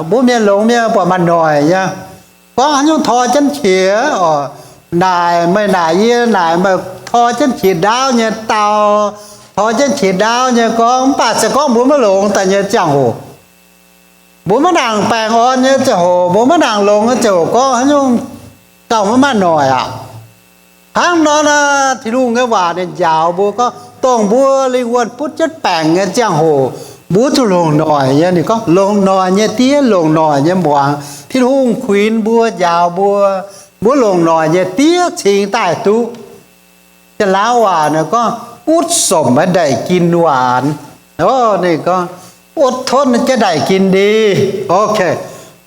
mbuo mienh longx mienh buatc maaih noic nyei. Gorngv haaix nyungc tor jienv qiex oc, naaic meih naaic yie, naaic meih tor jienv qiex ndaauv nyei dau, tor jienv qiex ndaauv nyei gorngv, mv baac se gorngv mbuo maiv longx daaih nyei ziangh hoc, mbuo maiv nangc baengh orn nyei ziangh hoc, mbuo maiv nangc longx nyei ziangh hoc gorngv haaix nyungc gauh maiv maaih noic aqv. Hnangv nor naaic, Tin-Hungh nyei waac ninh njaaux mbuo gorngv, dongh mbuo lingh wuonh butv jienv baengc nyei ziangh hoc, mbuo zuqc longc noic nyei. Ninh gorngv, longc noic nyei diev, longc noic nyei muangx. Tin-Hungh kuinx mbuo, njaaux mbuo, mbuo longc noic nyei diev cingx daaih duqv. Janx-Laauv waac ninh gorngv, อดทน จะได้กินหวาน. Ninh gorngv, อดทน จะได้กินดี.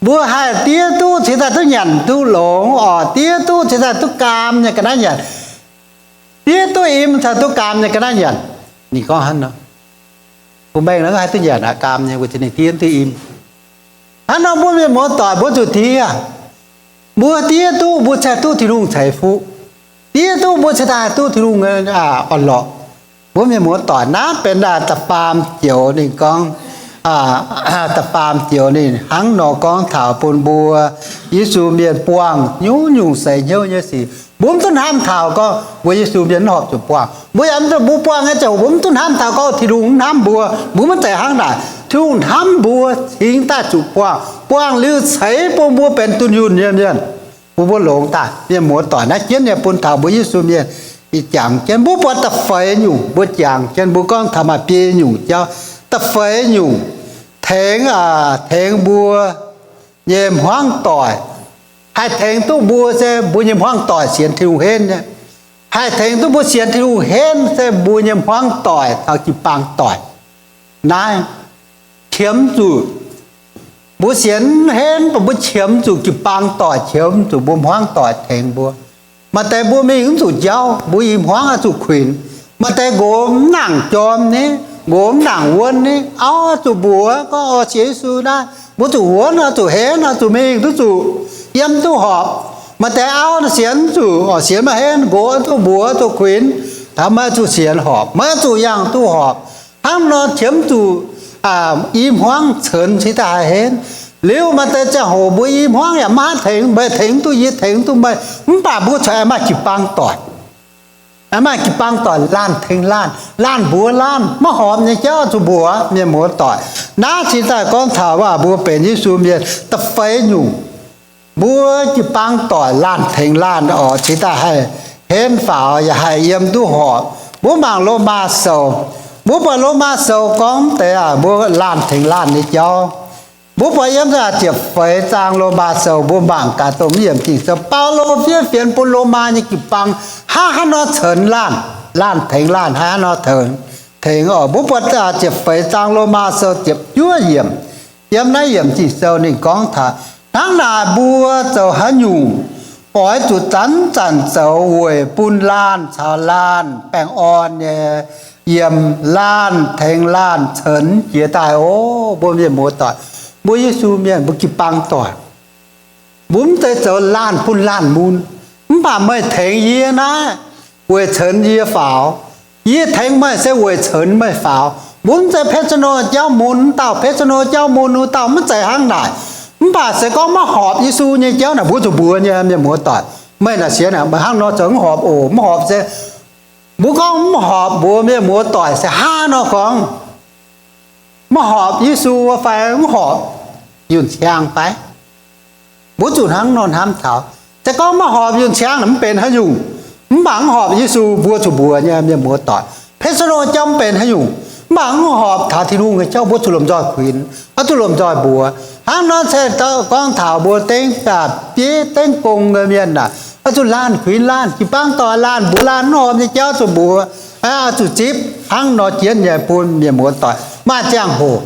Mbuo haih diev duqv cingx daaih duqv nyanc duqv longx oc. Diev duqv cingx daaih duqv gaam nyei ga'naaiv nyanc. Diev duqv im cingx daaih duqv gaam nyei ga'naaiv nyanc. Ninh gorngv hnangv nor, bun mengh naaiv haih duqv nyanc aqv, gaam nyei, weic zuqc ninh diev duqv im. Hnangv nor mbuo mienh muoz-doic mbuo zuqc diev. Mbuo diev duqv mbuo cingx duqv Tin-Hungh ceix fuqv. Diev duqv mbuo cingx daaih duqv Tin-Hungh orn-lorqc. Mbuo mienh muoz-doic, naaiv benx da'faam joux ninh gorngv, da'faam joux ninh hnangv nor gorngv taux bun mbuo Yesu mienh buangh nyungc-nyungc seix hnyouv nyei sic. Mbuo mv duqv hnamv taux gorngv mbuo Yesu mienh mv horpc zuqc buangh. Mbuo yaac mv duqv, mbuo buangh nyei ziangh hoc mbuo mv duqv hnamv taux gorngv Tin-Hungh mv hnamv mbuo. Mbuo maiv zeiz hnangv naaic. Tin-Hungh hnamv mbuo cingx daaih zuqc buangh. Buangh liuz ceix bun mbuo benx dunh yunh nyei mienh, bun mbuo longx daaih. Mienh muoz-doic, naaiv jienv nyei bun taux mbuo Yesu mienh ih jangx jienv. Mbuo buatc da'feix nyungc mbuo jangx jienv, mbuo gorngv taux maaih biei nyungc jauv. Da'feix nyungc, tengx, tengx mbuo nyei hmuangv doic. Haih tengx duqv mbuo se mbuo nyei hmuangv doic sienx Tin-Hungh henv nyei. Haih tengx duqv mbuo sienx Tin-Hungh henv se mbuo nyei hmuangv doic caux jiu-baang doic. Naaiv qiemx zuqc mbuo sienx henv, mv baac mbuo qiemx zuqc jiu-baang doic, qiemx zuqc mbuo hmuangv doic tengx mbuo. Maaih deix mbuo mingh mv zuqc jauv, mbuo i hmuangv oix zuqc kuinx. Maaih deix nqox mv nangc jorm ni, nqox mv nangc wuonv ni, auv oix zuqc mbuox gorngv, Oix sienx Yesu naaiv, mbuo zuqc wuonv, oix zuqc henv, oix zuqc mingh duqv zuqc, yiem duqv horpc. Maaih deix auv sienx mv zuqc, oix sienx maiv henv, nqox oix zuqc mbuox, oix zuqc kuinx, taux maiv zuqc sienx horpc, maiv zuqc yangh duqv horpc. Hnangv nor qiemx zuqc i hmuangv cenx cingx daaih haih henv. Liuz maaih deix ziangh hoc mbuo i hmuangv yaac maiv haih tengx, meih tengx duqv yie, tengx duqv meih, mv baac mbuo corc aengx maaih jiu-baang doic. Aengx maaih jiu-baang doic laanh tengx laanh, laanh mbuox laanh, maiv horpc nyei jauv zuqc mbuox mienh muoz-doic. Naaiv cingx daaih gorngv taux waac mbuo benx Yesu mienh da'feix nyungc. Mbuo jiu-baang doic laanh tengx laanh oc, cingx daaih haih henv faaux yaac haih yiem duqv horpc. Mbuo mangc Lomaa Sou, mbuo buatc Lomaa Sou gorngv deix aac, mbuo laanh tengx laanh nyei jauv. Mbuo buatc yiem ziepc feix zaang Lomaa Sou, mbuo mangc gaax dongh mv yiemc Ging-Sou, Baulo fiev fienx bun Lomaa nyei jiu-baang hnangv haaix nor cenx laanh, laanh tengx laanh hnangv haaix nor tengx, tengx oc. Mbuo buatc ziepc feix zaang Lomaa Sou ziepc juov yiemc, yiem naaiv yiemc Ging-Sou ninh gorngv taux hnangv naaic, mbuo zoux haaix nyungc oix zuqc zanc-zanc zoux weic bun laanh caux laanh baengh orn nyei, yiem laanh tengx laanh cenx jiez daaih oc. Mbuo mienh muoz-doic, mbuo Yesu mienh, mbuo jiu-baang doic, mbuo mv zeiz zoux laanh bun laanh mun. Mv baac meih tengx yie naaiv weic cenx yie faaux. Yie tengx meih se weic cenx meih faaux. Mbuo mv zeiz เพชรโน jauv mun wuov dauh, เพชรโน jauv mun wuov dauh, maiv zeiz hnangv naaic. Mv baac se gorngv maiv horpc Yesu nyei jauv naaic, mbuo zuqc mbuox nyei, mienh muoz-doic. Meih naaic sienx naaic, meih hnangv nor zoux mv horpc oc, mv horpc se mbuo gorngv mv horpc mbuox mienh muoz-doic se hnangv nor gorngv, maiv horpc Yesu fai mv horpc yunh ciang fai? Mbuo zuqc hnangv nor hnamv taux. Se gorngv maiv horpc yunh ciang naaic mv benx haaix nyungc, mv baac mv horpc Yesu mbuo zuqc mbuox nyei, mienh muoz-doic. เพชรโน jauv mv benx haaix nyungc, mv baac mv horpc taux Tin-Hungh nyei jauv mbuo zuqc lomh nzoih kuinx, oix zuqc lomh nzoih mbuox. Hnangv nor se gorngv taux mbuo dengv bieiv dengv gong nyei mienh naaic, oix zuqc laanh kuinx laanh, jiu-baang doic laanh mbuox laanh, mv horpc nyei jauv zuqc mbuox, oix zuqc zipv. Hnangv nor jienv nyei bun mienh muoz-doic maaih ziangh hoc.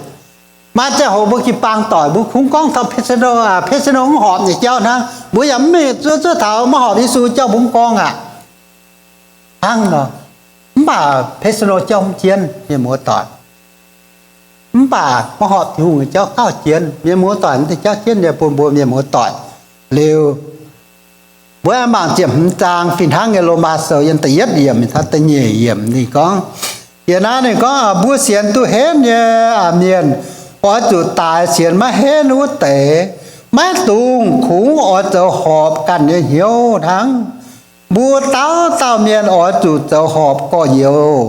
Maaih ziangh hoc mbuo jiu-baang doic mbuo kungx gorngv taux เพชรโน, เพชรโน mv horpc nyei jauv hnangv. Mbuo yaac mv mingh zuov zuov taux maiv horpc Yesu jauv mbuo mv gorngv aqv. Hnangv nor, mv baac เพชรโน jauv mv jienv, mienh muoz-doic. Mv baac maiv horpc Tin-Hungh nyei jauv gauh jienv, mienh muoz-doic, mv zeiz jauv jienv nyei bun mbuo mienh muoz-doic. Liuz, mbuo aengx mangc ziepc hmz zaang fih hnangv nyei Lomaa Sou yiem da'yietv yiemc caux da'nyeic yiemc ninh gorngv, yiem naaiv ninh gorngv, mbuo sienx duqv henv nyei mienh oix zuqc daix sienx maiv henv wuov deix. Maiv dungx kungx oix zoux horpc ganh nyei hnyouv hnangv. Mbuo dauh dauh mienh oix zuqc zoux horpc gorx-youz,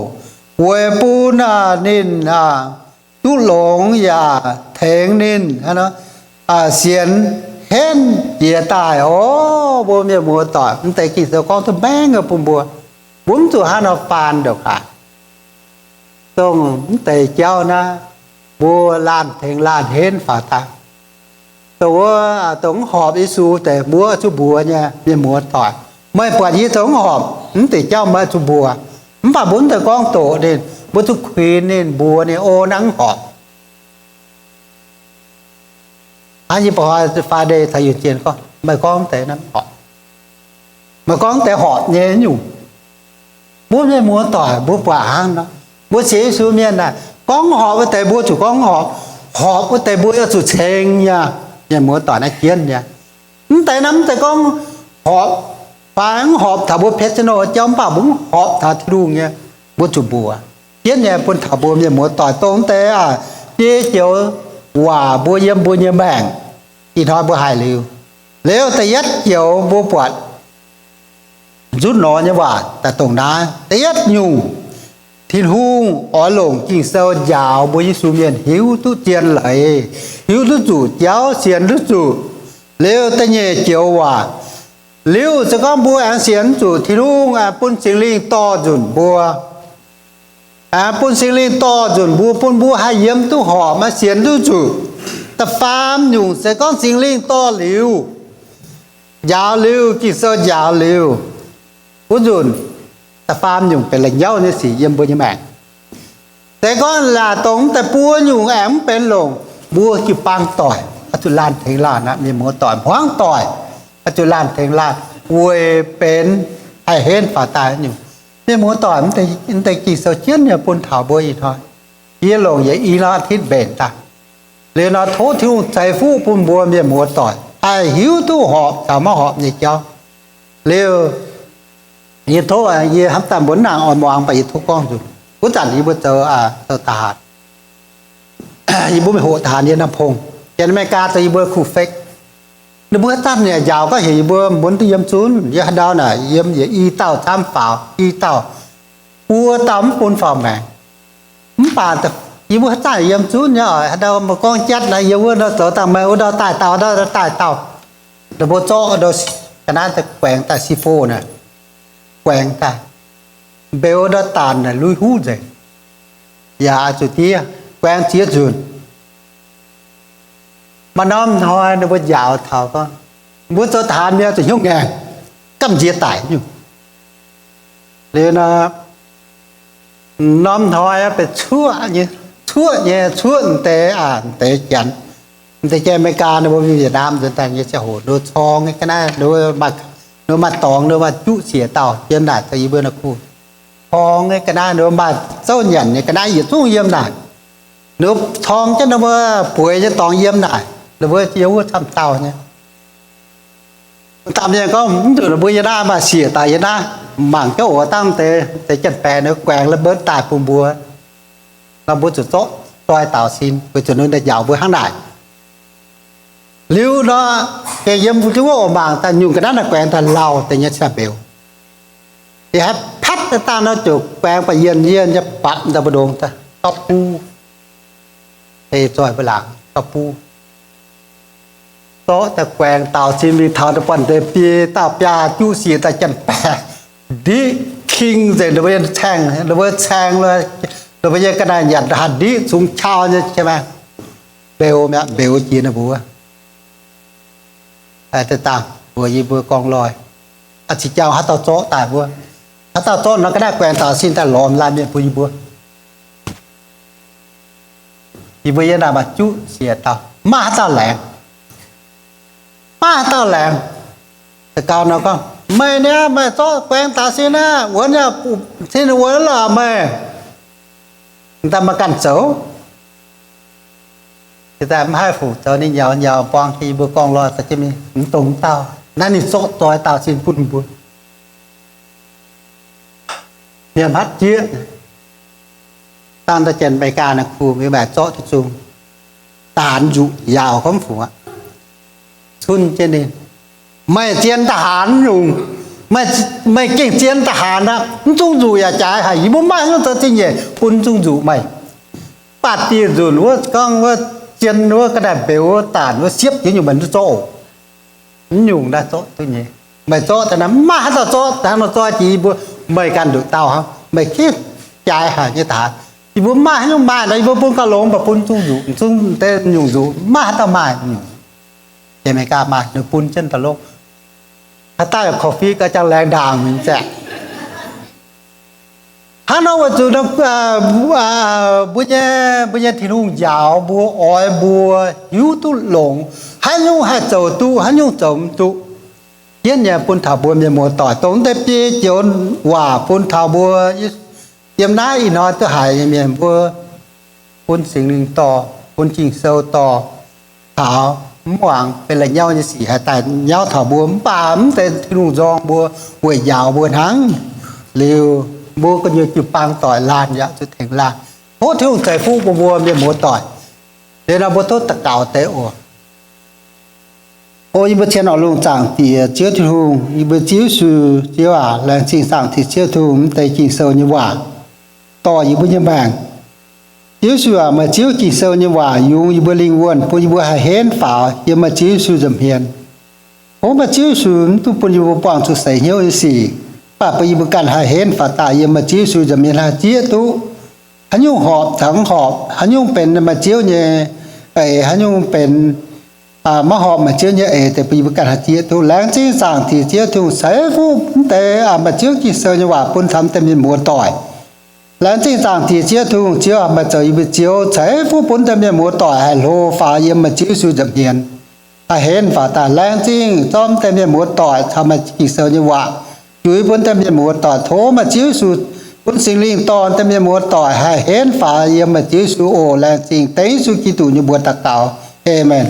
weic bun ninh duqv longx yaac tengx ninh sienx henv jiex daaih oc. Mbuo mienh muoz-doic, mv deix Ging-Sou gorngv duqv maengv bun mbuo, mbuo mv zuqc hnangv nor faan ndouc haaix. Dongh mv deix jauv naaiv, mbuo laanh tengx laanh henv faaux daaih. Dongh wuov, dongh mv horpc Yesu deix mbuo zuqc mbuox nyei, mienh muoz-doic. Meih buatc yie zoux mv horpc, mv deix jauv meih zuqc mbuox. Mv baac mbuo mv deix gorngv doqc ninh, mbuo zuqc kuinx ninh, mbuox ninh, o, naaiv mv horpc. Hnangv yie mba'hnoi Friday caux Yunh Jien gorngv, meih gorngv deix naaiv mv horpc. Meih gorngv deix horpc nyei nyungc. Mbuo mienh muoz-doic mbuo buatc hnangv nor, mbuo sienx Yesu mienh naaic, gorngv horpc wuov deix mbuo zuqc gorngv horpc, horpc wuov deix mbuo yaac zuqc ceng nyei. Mienh muoz-doic, naaiv jienv nyei. Mv deix naaiv mv zeiz gorngv horpc fai mv horpc taux mbuo professional jauv, mv baac mbuo mv horpc taux Tin-Hungh nyei, mbuo zuqc mbuox. Jienv nyei bun taux mbuo mienh muoz-doic dongh mv deix aa, biei joux waac mbuo yiem mbuo nyei maengc ih hnoi mbuo haih liuz. Liuz da'yietv joux mbuo buatc nzunc nor nyei waac daaih dongh naaiv. Da'yietv nyungc, Tin-Hungh oix longc Ging-Sou njaaux mbuo Yesu mienh hiuv duqv zien leiz, hiuv duqv zuqc jauv, sienx duqv zuqc. Liuz da'nyeic joux waac, liuz se gorngv mbuo aengx sienx zuqc, Tin-Hungh aengx bun Singx Lingh dorh nzunc mbuo, aengx bun Singx Lingh dorh nzunc mbuo, bun mbuo haih yiem duqv horpc, maaih sienx duqv zuqc. Da'faam nyungc se gorngv Singx Lingh dorh liuz, njaaux liuz, Ging-Sou njaaux liuz, wuov nzunc da'faam nyungc benx la'nyauv nyei sic yiem mbuo nyei maengc. Se gorngv laaic dongh da'buo nyungc aengx mv benx longc, mbuo jiu-baang doic oix zuqc laanh tengx laanh aqv. Mienh muoz-doic, hmuangv doic oix zuqc laanh tengx laanh weic benx haih henv faaux daaih nyungc. Mienh muoz-doic, mv deix Ging-Sou jienv nyei bun taux mbuo ih hnoi. Yie longc yietc i norm hitv mbenc daaih. Liuz nor tov Tin-Hungh ceix fuqv bun mbuo mienh muoz-doic haih hiuv duqv horpc caux maiv horpc nyei jauv. Liuz yie tov, yie hnamv daaih mbuo mv nangc oix muangx, mv baac yie tov gorngv nzunc. Wuov zanc yie mbuo zoux, zoux da'haatc, yie mbuo mingh hoqc da'haatc yiem Nam Pong, janx America zoux yie mbuo kuh fake. Ninh mbuo haaix zanc yaac njaaux gorngv heuc yie mbuo mbuo duqv yiem zunv. Yie haaix ndau naaic yiem yietc i dauh camv faaux, i dauh, buo dauh mv bun faaux maengc. Mv baac yie mbuo haaix zanc yiem zunv nyei oc. Haaix ndau mbuo gorngv jatv naaic, yiem wuov ndau zoux dangh meih wuov ndau daaih dauh, ndau daaih dauh. Ninh mbuo zorqv ndau ga'naaiv daaih guaengx daaih si fo naaic, guaengx daaih mbeux ndau daanh naaic lui huv nzengc, yaac zuqc diev, guaengx ziex nzunc. Maaih norm hnoi ninh mbuo njaaux taux gorngv, mbuo zoux da'haatc mienh zuqc hnyouv ngaengc, gamh nziex daic nyungc. Liuz nor, norm hnoi benx cuoqv nyei, cuoqv nyei, cuoqv deix, deix janx, deix janx America ninh mbuo mingh Việt Nam nzuonx daaih nyei ziangh hoc, ninh mbuo corng nyei ga'naaiv, ninh mbuo maaih dorngx, ninh mbuo maaih juqv siec dauh yiem naaic zoux yie mbuo naaiv kuh. Corng nyei ga'naaiv, ninh mbuo maaih zouv nyanc nyei ga'naaiv yietc zungv yiem naaic. Ninh mbuo corng jienv ninh mbuo bueix nyei dorngx yiem naaic, ninh mbuo yiem wuov camv dauh nyei. Dangh mienh gorngv mv nzunc ninh mbuo yiem naaiv maaih siec daaih yiem naaiv, mangc jienv oc, dangh deix, deix janx-baeqc ninh guaengx la'mbeiv daaih bun mbuo. Nor mbuo zuqc zorqv zoi daaux sin weic zuqc ninh daaih njaaux mbuo hnangv naaic. Liuz nor, gengh yiem mbuo jienv wuov oc, mangc daaih nyungc ga'naaiv naaic guaengx daaih lauh deix nyei cingx mbeux. Yie haiz patv daaih dangh nor ziouc guaengx baac yienh yienh nyei batc daaih mbu'ndongx daaih gapv buv, hei zoih mbuo laangz gapv buv. Zorqv daaih guaengx daaux sin mingh taux daaih buatc deix biei dauh biaa juqv siec daaih janx-baeqc ndiqv king nzengc ninh mbuo nyei caeng, ninh mbuo caeng, ninh mbuo nyei ga'naaiv nyanc haaix ndiqv cungx qau nyei, mbeux mi'aqv, mbeux jiex ninh mbuo. Daaih dangh mbuox yie mbuo gorngv loih, a'cingx jangx haaix dauh zorqv daaih mbuo, haaix dauh zorqv nor ga'naaiv guaengx daaux sin daaih lorz laanh mienh bun yie mbuo. Yie mbuo yiem naaic maaih juqv siec dauh, maiv maaih haaix dauh laengz. Maiv maaih haaix dauh laengz. Daux gaux nor gorngv, meih niaa, meih zorqv guaengx daaux sin aqv, wuonx yaac sin wuonx lorqc meih. Daaih maiv ganh zoux. Ih zanc maiv haih fungc zoux, ninh nyaux nyaux buang jiex yie mbuo gorngv loih daaih jienv mingh, mv dongh dauh naaiv ninh zorqv zoi daaux sin bun mbuo. Mienh hmatv jieqv, dangh da'janx America naaiv kuh mingh maaih zorqv duqv zung, da'haanx nzuqc yaauc gorngv fungc aqv. Cun jienv ninh, meih zien da'haanx nyungc, Meih, meih gengh zien daaih haaix aqv, mv zungv nzuqc yaac jaaix haic. Yie mbuo maiv haaix nyungc zoux zingh nyeic bun zungv nzuqc meih. Mv baac dieh nzunc wuov, gorngv wuov, zien wuov, ga'naaiv mbeux wuov, daanc wuov, siepv jiex nyungc meih mv zorqv oc. Mv nyungc naaiv zorqv duqv nyei. Meih zorqv daaih naaiv mv maaih haaix dauh zorqv hnangv nor zoi jiex yie mbuo. Meih ganh nduqc dauh hnangv, meih gengh jaaix haic nyei daaih. Yie mbuo mv maaih haaix nyungc maaih nor, yie mbuo bun gauh longx, mv baac bun zungv nzuqc, zungv deix nyungc nzuqc, mv maaih haaix dauh maaih nyungc. Yie America maaih, ninh bun jienv daaih lov. Haaix dauh yaac korv-fiqv gauh jangx laengz ndaangc mingh zaeqc. Hnangv nor weic zuqc mbuo nyei, mbuo nyei Tin-Hungh njaaux mbuo, oix mbuo hiuv duqv longx, haaix nyungc haih zoux duqv, haaix nyungc zoux mv duqv. Jienv nyei bun taux mbuo mienh muoz-doic, dongh deix biei joux waac bun taux mbuo yiem naaiv ih hnoi duqv haiz nyei mienh mbuo bun Singx Lingh dorh, bun Ging-Sou dorh, taux mv muangx benx la'nyauv nyei sic haih daaih nyauv taux mbuo, mv baac mv deix Tin-Hungh nzorng mbuo, weic njaaux mbuo hnangv. Liuz mbuo gu'nyuoz jiu-baang doic laanh yaac zuqc tengx laanh. Tov Tin-Hungh ceix fuqv bun mbuo mienh muoz-doic. Liuz nor mbuo tov daux gaux deix oc. O yie mbuo cien oix longx Zaangc Diex Ziouv Tin-Hungh, yie mbuo Ziouv Yesu, Ziouv aac, laengz zingh Zaangc Diex Ziouv Tin-Hungh mv deix Ging-Sou nyei waac dorh yie mbuo nyei maengc. Ziouv Yesu aac, meih Ziouv Ging-Sou nyei waac yungz yie mbuo lingh wuonh, bun yie mbuo haih henv faaux yiem meih Ziouv Yesu nza'hmien. Tov meih Ziouv Yesu mv dungx bun yie mbuo buangh zuqc seix hnyouv nyei sic, mv baac bun yie mbuo ganh haih henv faaux daaih yiem meih Ziouv Yesu nza'hmien haih zieqv duqv haaix nyungc horpc caux mv horpc, haaix nyungc benx meih Ziouv nyei eix, haaix nyungc benx maiv horpc meih Ziouv nyei eix deix, bun yie mbuo ganh haih zieqv duqv. Laengz zingh Zaangc Diex Ziouv Tin-Hungh ceix fuqv mv deix meih Ziouv Ging-Sou nyei waac bun taux mv deix mienh muoz-doic. Laengz zingh Zaangc Diex Ziouv Tin-Hungh, Ziouv aac, meih zoux yie mbuo Ziouv, ceix fuqv bun mv deix mienh muoz-doic haih hlo faaux yiem meih Ziouv Yesu nza'hmien, haih henv faaux daaih. Laengz zingh zorqv mv deix mienh muoz-doic caux meih Ging-Sou nyei waac juix bun mv deix mienh muoz-doic. Tov meih Ziouv Yesu bun Singx Lingh dorh mv deix mienh muoz-doic haih henv faaux yiem meih Ziouv Yesu oc. Laengz zingh dengv Yesu Giduc nyei mbuox daux gaux. Aamen.